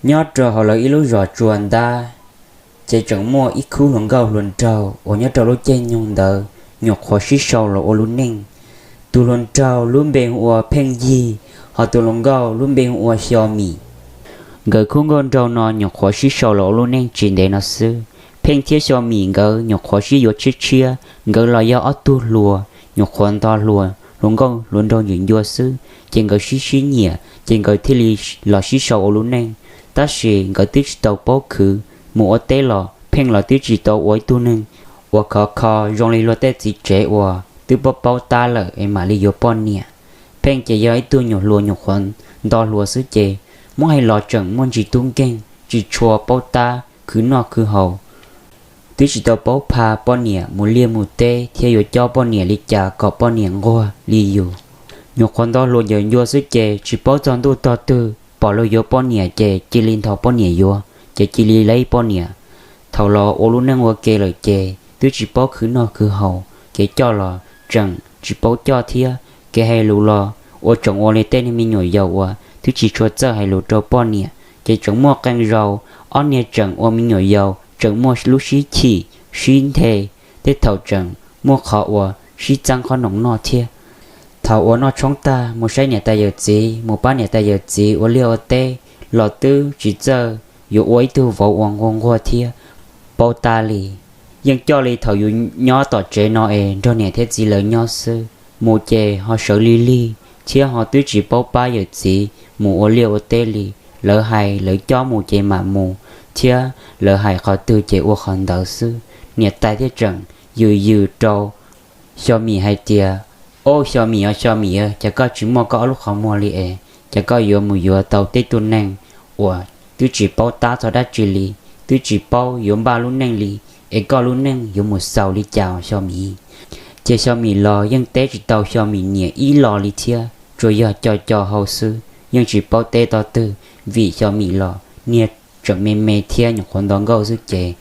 Nyob rau hauv lawv ib lub zos tsuas ntab, ces tseem muaj ib khub hluas nkauj hluas nraug uas nyob rau lub caij nyoog ntawd nyuam qhuav sib sau los ua lub neej. Tus hluas nraug lub npe hu ua Pheej Yig, hos tus hluas nkauj lub npe hu ua Xyo Mim. Nkawd khub nkauj nraug no nyuam qhuav sib sau los ua lub neej tsis ntev no xwb. Pheej thiab Xyo Mim nkawd nyuam qhuav sib yuav tshiab tshiab, nkawd los yog ob tug hluas nyuam qhuav nto hluas, hluas nkauj hluas nraug ntsuam ncua xwb, ces nkawd sib sib nyiam ces nkawd thiaj li los sib sau ua lub neej. Tab sis nkawd twb tsis tau paub khwv, mus ua teb los Pheej los twb tsis tau ua ib tug neeg uas khov kho zoo li luag tej txiv tsev uas twb paub paub tab lawm es mam li yuav poj niam. Pheej ces yog ib tug nyuam hluas nyuam qhuav nto hluas xwb ces muab hais los tseem muaj ntsis tub nkeeg, tsis tshua paub tab khwv noj khwv haus, twb tsis tau paub pha poj niam mus liaj mus teb thiab yuav cob poj niam li cas kom poj niam nquag li yus. Nyuam qhuav nto hluas ntsuam ncua xwb ces tsis paub txog ntuj txog twg, pom luag yuav poj niam ces cia li nthos poj niam yuav, ces cia li laib poj niam. Thaum los ua lub neej ua ke lawm ces twb tsis paub khwv noj khwv haus, kev coj los tseem tsis paub coj thiab. Kev hais lus los ua tseem ua li tej niag me nyuam yaus uas twb tsis tshua txawj hais lus rau poj niam, ces tseem muaj qee zaus ob niag tseem ua me nyuam yaus tseem muaj lub sib chim sib nthe, tej thaum tseem muaj qhov uas sib txeeb qhob noom noj thiab. Thaum uas noj tshoob tag mus saib niam tais yawm txiv, mus pab niam tais yawm txiv ua liaj ua teb los twb tsis txawj yuav ua ib tug vauv uas nquag nquag thiab paub tab li. Yeej coj li thaum yus nyob tom tsev no es nrog niam thiab txiv lawv nyob xwb, mus ces ho sawv lig lig thiab ho twb tsis paub pab yawm txiv mus ua liaj ua teb li. Lawv hais lawv cob mus ces mam mus, thiab lawv hais qhov twg ces ua qhov ntawd xwb. Niam tais thiaj tseem yws yws rau Xyo Mim hais tias, Au Xyo Mim, au Xyo Mim, cas koj tsis muaj koj ob lub qhov muag li es cas koj yuav mus yuav tau tej tug neeg uas twb tsis paub tab txog dab tsi li, twb tsis paub yuav npaj lub neej li, es koj lub neej yuav mus xaus li cas Xyo Mim? Ces Xyo Mim los yeej teb tsis tau Xyo Mim niam ib los li thiab, tsuas yog co co hau xwb, yeej tsis paub teb tog twg, vim Xyo Mim los niag tseem me me thiab nyuam qhuav nto nkauj xwb ces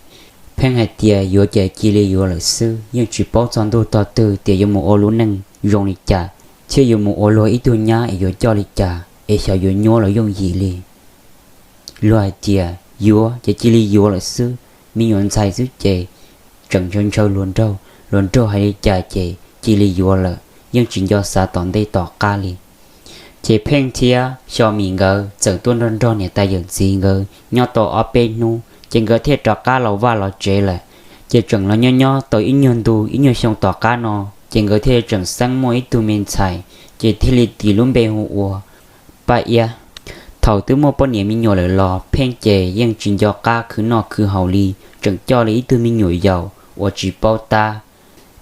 Pheej hais tias yuav ces cia li yuav lawm xwb, yeej tsis paub txog ntuj tog twg tias yuav mus ua lub neej zoo li cas, thiab yuav mus ua luag ib tug nyab es yuav coj li cas es xyov yuav nyuab los yooj yim li. Luag hais tias yuav ces cia li yuav lawm xwb, me nyuam ntxhais xwb ces tseem ntshaw ntshaw hluas nraug, hluas nraug hais li cas ces cia li yuav lawm, yeej tsis nco xav tom ntej tom qab li. Ces Pheej thiab Xyo Mim nkawd txawm tuaj nrog nrog niam tais yawm txiv nkawd nyob tau ob peb hnub ces nkawd thiaj rov qab los vaj los tsev lawm. Ces tseem los nyob nyob tau ib nyuag ntu ib nyuag xyoo tom qab no, ces nkawd thiaj tseem xeeb muaj ib tug me ntxhais, ces thiaj li tis lub npe hu ua Paj Iab. Thaum twb muaj poj niam me nyuam lawm los Pheej ces yeej tsis nco qab khwv noj khwv haus li, tseem coj li ib tug me nyuam yaus uas tsis paub tab.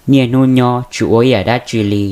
Niaj hnub nyob tsis ua ib yam dab tsi li,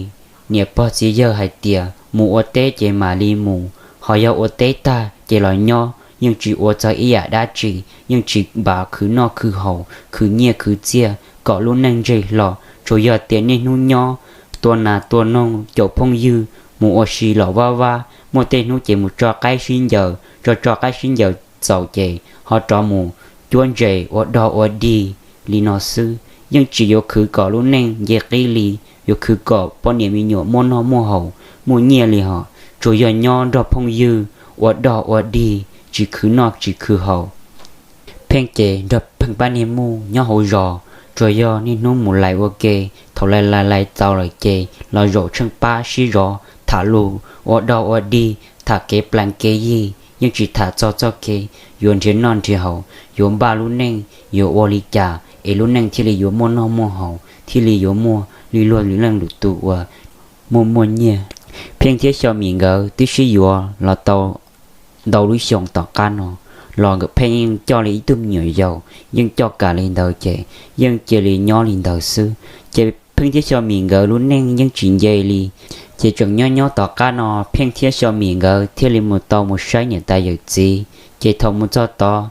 niam pog txiv yawg hais tias mus ua teb ces mam li mus, ho yog ua teb tag ces los nyob, yeej tsis ua txog ib yam dab tsi, yeej tsis npav khwv noj khwv haus, khwv nyiaj khwv txiaj kom lub neej ntseg hlo. Tsuas yog tias niaj hnub nyob tua nas tua noog, caum phooj ywg, mus ua si los vaj vab, muaj tej hnub ces mus tso qaib sib ncaws, tso tso qaib sib ncaws txaus ces ho rov mus cuab ntses ua dog ua dig li no xwb, yeej tsis yuav khwv kom lub neej nce qib li, yuav khwv kom poj niam me nyuam muaj noj muaj haus muaj nyiaj li hos, tsuas yog nyob nrog phooj ywg ua dog ua dig, tsis khwv noj tsis khwv haus. Pheej ces nrog Pheej pab niag muj nyob hauv zos, tsuas yog niaj hnub mus lais ua ke, thaum lais lais lais txaus lawm ces los zaum tsheej pab sib zov tham lus, ua dog ua dig, tham kev plees kev yig, yeej tsis tham txog txoj kev yuav nrhiav noj nrhiav haus, yuav npaj lub neej yuav ua li cas es lub neej thiaj li yuav muaj noj muaj haus, thiaj li yuav muaj li luag lwm leej lwm tus uas muaj muaj nyiaj. Pheej thiab Xyo Mim nkawd twb sib yuav los tau ntau lub xyoo tom qab no los nkawd Pheej yeej coj li ib tug me nyuam yaus, yeej coj kam li ntawd ces yeej cia li nyob li ntawd xwb. Ces Pheej thiab Xyo Mim nkawd lub neej yeej tsis nce li. Ces tseem nyob nyob tom qab no Pheej thiab Xyo Mim nkawd thiaj li mus tau mus saib niam tais yawm txiv. Ces thaum mus txog tod,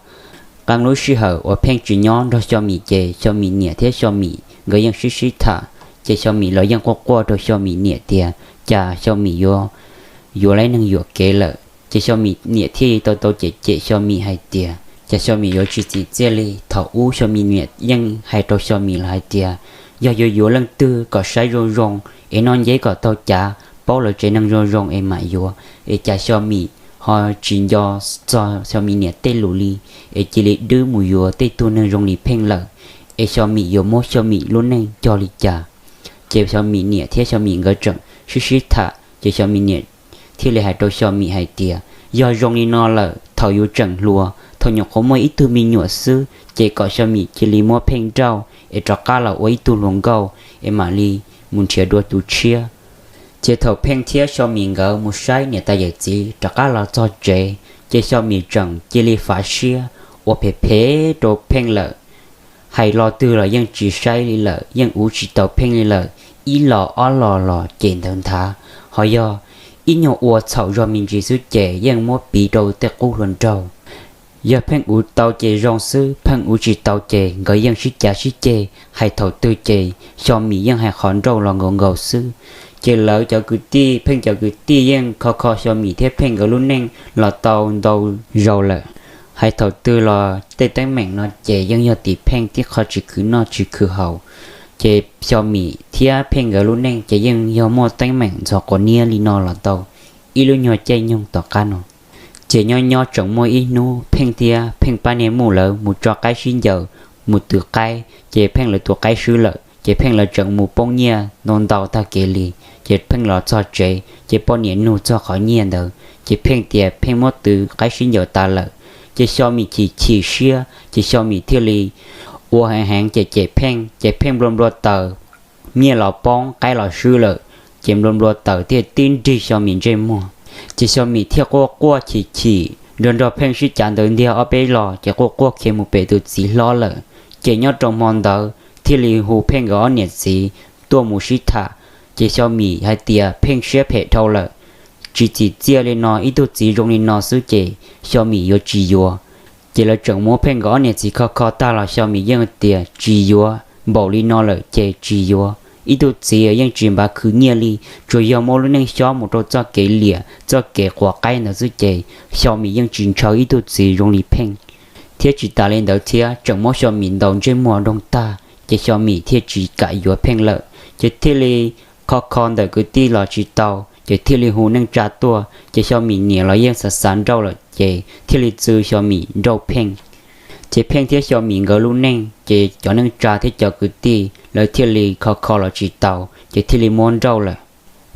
qee lub sij hawm uas Pheej tsis nyob nrog Xyo Mim ces Xyo Mim niam thiab Xyo Mim nkawd yeej sib sib tham. Ces Xyo Mim los yeej quaj quaj rau Xyo Mim niam tias cas Xyo Mim yuav yuav lawv neeg yuam kev lawm. Ces Xyo Mim niam thiaj li tau tau cem cem Xyo Mim hais tias cas Xyo Mim yuav tsis txim txiaj li. Thaum ub Xyo Mim niam yeej hais rau Xyo Mim los hais tias yog yuav yuav leej twg kom saib zoo zoo es noj nceb kom tau cav, paub lawv tsev neeg zoo zoo es mam yuav, es cas Xyo Mim ho tsis nco txog Xyomim niam tej lus li, es cia li dwb mus yuav tej tug neeg zoo li Pheej lawm, es Xyomim yuav muab Xyomim lub neej cog li cas. Ces Xyomim niam thiab Xyomim nkawd tseem sib sib tham, ces Xyomim niam thiaj li hais rau Xyomim hais tias, yog zoo li no lawm, thaum yus tseem hluas, thaum nyuam qhuav muaj ib tug me nyuam xwb, ces kom Xyomim cia li muab Pheej nrauj es rov qab los ua ib tug hluas nkauj es mam li mus nrhiav dua tus tshiab. Ces thaum Pheej thiab Xyomim nkawd mus saib niam tais yawm txiv rov qab los txog tsev, ces Xyomim tseem cia li fav siab ua phem phem rau Pheej lawm. Hais lo twg los yeej tsis saib li lawm, yeej uv tsis tau Pheej li lawm, ib los ob los los ces ntawd nthav. Ho yog ib nyuag ua txhaum zog me ntsis xwb ces yeej muab piv rau tej qub hluas nraug. Yog Pheej uv tau ces zoo xwb, Pheej uv tsis tau ces nkawd yeej sib cav sib ceg, hais thaum twg ces Xyomim yeej hais qhov nrauj los nkaus nkaus xwb. Ces lawv cov kwv tij, Pheej cov kwv tij yeej kho kho Xyomim thiab Pheej nkawd lub neej los tau ntau zaus lawm. Hais thaum twg los tej teeb meem no ces yeej yog tim Pheej tib qho tsis khwv noj tsis khwv haus. Ces Xyomim thiab Pheej nkawd lub neej ces yeej yog muaj teeb meem ntxhov quav niab li no los tau ib lub nyuag caij nyoog tom qab no. Ces nyob nyob tseem muaj ib hnub Pheej thiab Pheej pab niag Muj lawv mus tso qaib sib ncaws, mus tws qaib, ces Pheej lawv tus qaib swb lawm, ces Pheej lawv tseem mus poob nyiaj ntau ntau tag kev li. Ces Pheej los txog tsev ces poj niam nug txog qhov nyiaj ntawd ces Pheej tias Pheej muab tws qaib sib ncaws tas lawm. Ces Xyomim chim chim siab ces Xyomim thiaj li ua heev heev ces cem Pheej, ces Pheej nplua nplua taws, nyiaj los poob qaib los swb lawm, ces nplua nplua taws thiaj tib nrig Xyomim ntsej muag. Ces Xyomim thiaj quaj quaj chim chim nrog nrog Pheej sib cav ntawd ntiag ob peb los ces quaj quaj khiav mus pem tus txiv hlob lawm. Ces nyob rau hmo ntawd thiaj li hu Pheej nkawd ob niam txiv tuaj mus sib tham. Ces Xyomim hais tias Pheej siab phem dhau lawm, tsis txim txiaj li no, ib tug txiv zoo li no xwb ces Xyomim yuav tsis yuav. Ces lawv tseem muab Pheej nkawd ob niam txiv kho kho tag los Xyomim yeej tias tsis yuav, npaum li no lawm ces tsis yuav. Ib tug txiv yeej tsis npav khwv nyiaj li, tsuas yog muab lub neej xyob mus rau txoj kev liam txoj kev quav qaib ntawd xwb ces Xyomim yeej tsis ntshaw ib tug txiv zoo li Pheej. Thiab tsis tas li ntawd thiab tseem muab Xyomim ntaus ntsej muag doog tag ces Xyomim thiaj tsis kam yuav Pheej lawm. Ces thiaj li kho kho ntawm kwv tij los tsis tau ces thiaj li hu neej tsa tuaj, ces Xyomim niam los yeej xav xav nrauj lawm ces thiaj li txwv Xyomim nrauj Pheej. Ces Pheej thiab Xyomim nkawd lub neej ces cov neej tsa thiab cov kwv tij lawv thiaj li kho kho los tsis tau ces thiaj li muab nrauj lawm.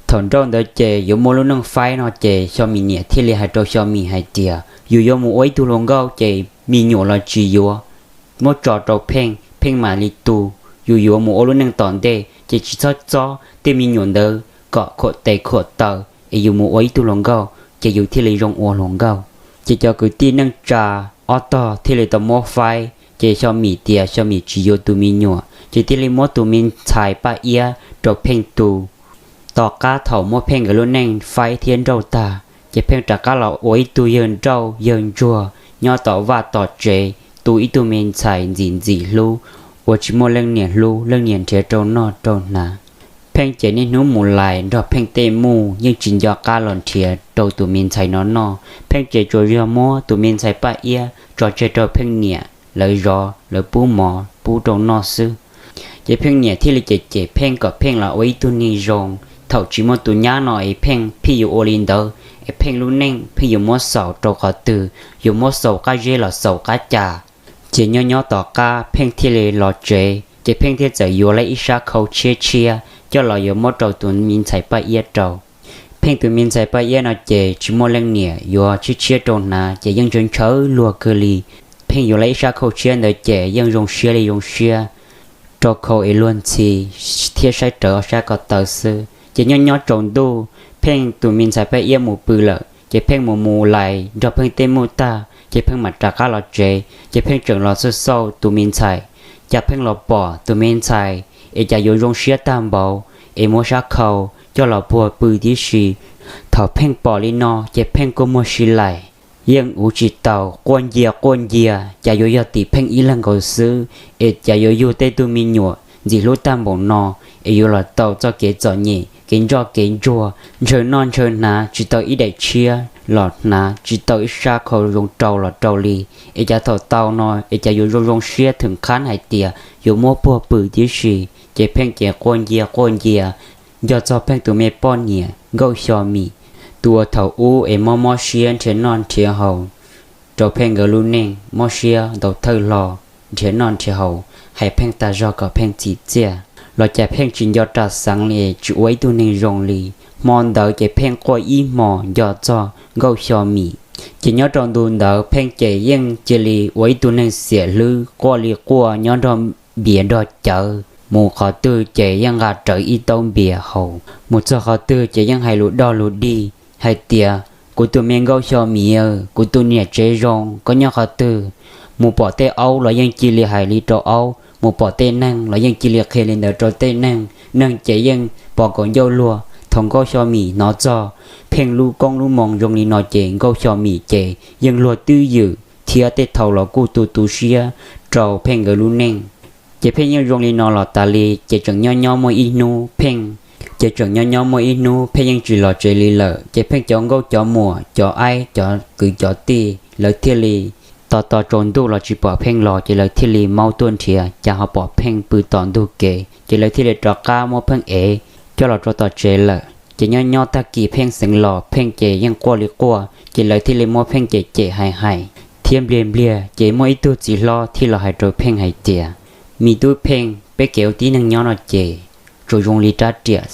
Thaum nrauj ntawd ces yuav muaj lub neej faib no ces Xyomim niam thiaj li hais rau Xyomim hais tias yus yuav mus ua ib tug hluas nkauj ces me nyuam los tsis yuav muab tso rau Pheej, Pheej mam li tu. Yus yuav mus ua lub neej tom ntej ces tsis txhob txob tej me nyuam ntawd kom khuam tes khuam taw es yus mus ua ib tug hluas nkauj ces yus thiaj li zoo ua hluas nkauj. Ces cov kwv tij neej tsa ob tog thiaj li tau muab faib ces Xyomim tias Xyomim tsis yuav tus me nyuam ces thiaj li muab tus me ntxhais Paj Iab rau Pheej tu. Tom qab thaum muab Pheej nkawd lub neej faib thiab nrauj tag ces Pheej rov qab los ua ib tug yawg nrauj yawg ntsuag nyob tom vaj tom tsev tu ib tug me ntxhais ntxim ntxim hlub uas tsis muaj leej niam hlub leej niam nrhiav rau noj rau hnav. Pheej ces niaj hnub mus lais nrog Pheej tej muj yeej tsis nco qab los nrhiav rau tus me ntxhais no noj. Pheej ces tsuas yog muab tus me ntxhais Paj Iab tso tseg rau Pheej niam lawv zov lawv pub mov pub rau noj xwb. Ces Pheej niam thiaj li cem cem Pheej kom Pheej los ua ib tug neeg zoo. Thaum tsis muaj tus nyab no es Pheej pheej yuav ua li ntawd es Pheej lub neej Pheej yuav muab xaus rau qhov twg, yuav muab xaus qab zeb los xaus qab cas. Ces nyob nyob tom qab Pheej thiaj li los tsev ces Pheej thiaj txawm yuav lawm ib sab khau tshiab tshiab coj los yuav muab rau tus me ntxhais Paj Iab rau. Pheej tus me ntxhais Paj Iab no ces tsis muaj leej niam yuav tshiab tshiab rau hnav ces yeej ntshaw ntshaw luag kawg li. Pheej yuav lawm ib sab khau tshiab ntawd ces yeej zoo siab li zoo siab, rau khau es luag ntxhi thiab saib rawv ob sab ko taw xwb. Ces nyob nyob tsaus ntuj Pheej tus me ntxhais Paj Iab mus pw lawm ces Pheej mus mus lais nrog Pheej tej muj tag ces Pheej mam rov qab los tsev ces Pheej tseem los xauj xauj tus me ntxhais. Cas Pheej los pom tus me ntxhais es cas yuav zoo siab tag npaum es muab sab khau coj los puag pw tib si. Thaum Pheej pom li no ces Pheej kua muag si lais, yeej uv tsis tau, quaj ncia quaj ncia, cas yuav yog tim Pheej ib leeg nkaus xwb es cas yuav yug tej tug me nyuam ntxim hlub tag npaum no es yuav los tau txoj kev txom nyem kev ntsoj kev ntsuag, ntshaw noj ntshaw hnav tsis tau ib daim tshiab los hnav, tsis tau ib sab khau zoo rau los rau li. Es cas thaum tau no es cas yuav zoo zoo siab thwm qhab hais tias yuav muab puag pw tib si. Ces Pheej ces quaj ncia quaj ncia, nco txog Pheej tus me poj niam Nkauj Xyomim, Tus uas thaum ub es mob mob siab nrhiav noj nrhiav haus rau Pheej nkawd lub neej, mob siab ntau thawj hlo, nrhiav noj nrhiav haus, hais Pheej tas zog kom Pheej txim txiaj, los cas Pheej tsis nco ras xeev li, tsis ua ib tug neeg zoo li. Hmo ntawd ces Pheej quaj ib hmos nco txog Nkauj Xyo Mim. Ces nyob rau ntu ntawd Pheej ces yeej cia li ua ib tug neeg xiam hlwb, quaj li quaj, nyob nrog npias nrog cawv, mus qhov twg ces yeej nqa rawv ib taub npias haus, mus txog qhov twg ces yeej hais lus dog lus dig hais tias, Kuv tus me Nkauj Xyo Mim, kuv tus niam tsev zoo, koj nyob qhov twg? Mus pom tej aub los yeej cia li hais li rau aub, mus pom tej neeg los yeej cia li qhia li ntawd rau tej neeg. Neeg ces yeej pom kaum ncauj luag. Thaum Nkauj Xyo Mim hnov txog Pheej lub koob lub moo zoo li no ces Nkauj Xyo Mim ces yeej luag twj ywm thiab tej thaum los kuj tu tu siab rau Pheej nkawd lub neej. Ces Pheej yeej zoo li no los tas li, ces tseem nyob nyob muaj ib hnub Pheej, ces tseem nyob nyob muaj ib hnub Pheej yeej tsis los tsev li lawm, ces Pheej cov nkauj cov muam, cov aib, cov kwv cov tij, lawv thiaj li tos tos tsaus ntuj los tsis pom Pheej los, ces lawv thiaj li maub tuaj nrhiav, cas ho pom Pheej pw tom ntug kev, ces lawv thiaj li rov qab muab Pheej ev coj los rau tom tsev lawm. Ces nyob nyob tag kis Pheej xeev los, Pheej ces yeej quaj li quaj, ces lawv thiaj li muab Pheej cem cem hais hais thiab npliag npliag, ces muaj ib tug txiv hlob thiaj los hais rau Pheej hais tias, Me tub Pheej, peb kev ua tib neeg nyob no ces tsuas zoo li rab riam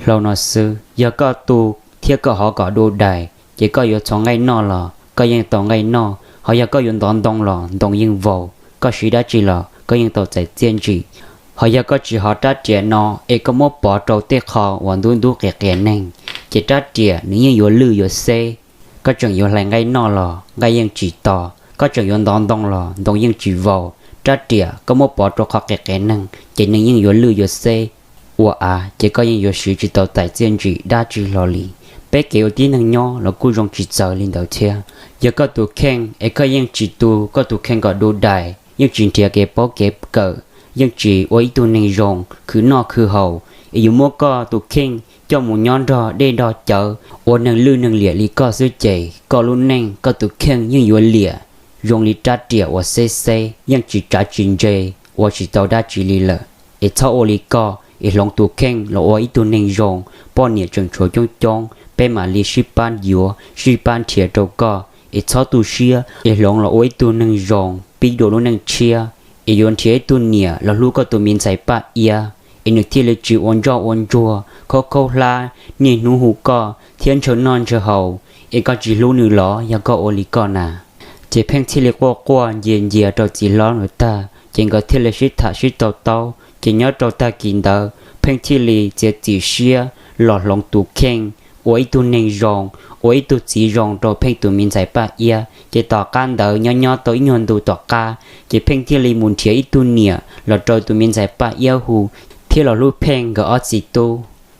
hlau no xwb. Yog koj tu thiab koj hov kom du dais, ces koj yuav txhoov nqaij noj los koj yeej tau nqaij noj, ho yog koj yuav ntov ntoo los ntoo yeej vau, koj siv dab tsi los koj yeej tau txais txiaj ntsim. Ho yog koj tsis hov rab riam no es koj muab pov rau tej qho uas ntub ntub qias qias neeg, ces rab riam nws yeej yuav lwj yuav xeb. Koj tseem yuav hlais nqaij noj los nqaij yeej tsis to, koj tseem yuav ntov ntoo los ntoo yeej tsis vau. Rab riam koj muab pov rau qhov qias qias neeg ces nws yeej yuav lwj yuav xeb ua av, ces koj yeej yuav siv tsis tau txais txiaj ntsim dab tsi hlo li. Peb kev ua tib neeg nyob los kuj zoo tsis txawv li ntawd thiab. Yog koj tus kheej es koj yeej tsis tu koj tus kheej kom du dais, yeej tsis nrhiav kev paub kev kawm, yeej tsis ua ib tug neeg zoo, khwv noj khwv haus, es yuav muab koj tus kheej coj mus nyob nrog dej nrog cawv, ua neeg lwj neeg liam li koj xwb ces koj lub neej koj tus kheej yeej yuav liam zoo li rab riam uas xeb xeb, yeej tsis tsav tsis ntse, ua tsis tau dab tsi li lawm. Es txhob ua li koj, es hloov tus kheej los ua ib tug neeg zoo, poj niam tseem tshuav coob coob, peb mam li sib pab yuav sib pab nrhiav rau koj. Es txhob tu siab, es hloov los ua ib tug neeg zoo, pib dua lub neej tshiab, es yuav nrhiav ib tug niam los hlub koj tus me ntxhais Paj Iab, es nws thiaj li tsis ua ntsoj ua ntsuag, khaub khaub hlab, niaj hnub hu koj thiab ntshaw noj ntshaw haus, es koj tsis hlub nws los yog koj ua li koj na. Ces Pheej thiaj li quaj quaj ncia ncia rau txiv hlob nkawd tag, ces nkawd thiaj li sib tham sib tau taub. Ces nyob rau tag kis ntawd Pheej thiaj li txiav txim siab los hloov tus kheej, ua ib tug neeg zoo, ua ib tug txiv zoo rau Pheej tus me ntxhais Paj Iab. Ces tom qab ntawd nyob nyob tau ib nyuag ntu tom qab, ces Pheej thiaj li mus nrhiav ib tug niam los rau tus me ntxhais Paj Iab hu, thiab los hlub Pheej nkawd ob txiv tub.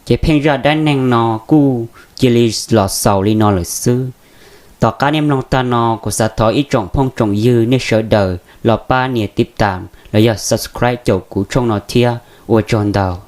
Ces Pheej zaj dab neeg no kuj cia li los xaus li no lawm xwb. Tom qab nej mloog tag no, kuv xav thov ib tsoom phooj tsoom ywg nej sawv daws los pab nias tiv tas los yog subscribe caum kuv tshooj no thiab. Ua tsaug ntau.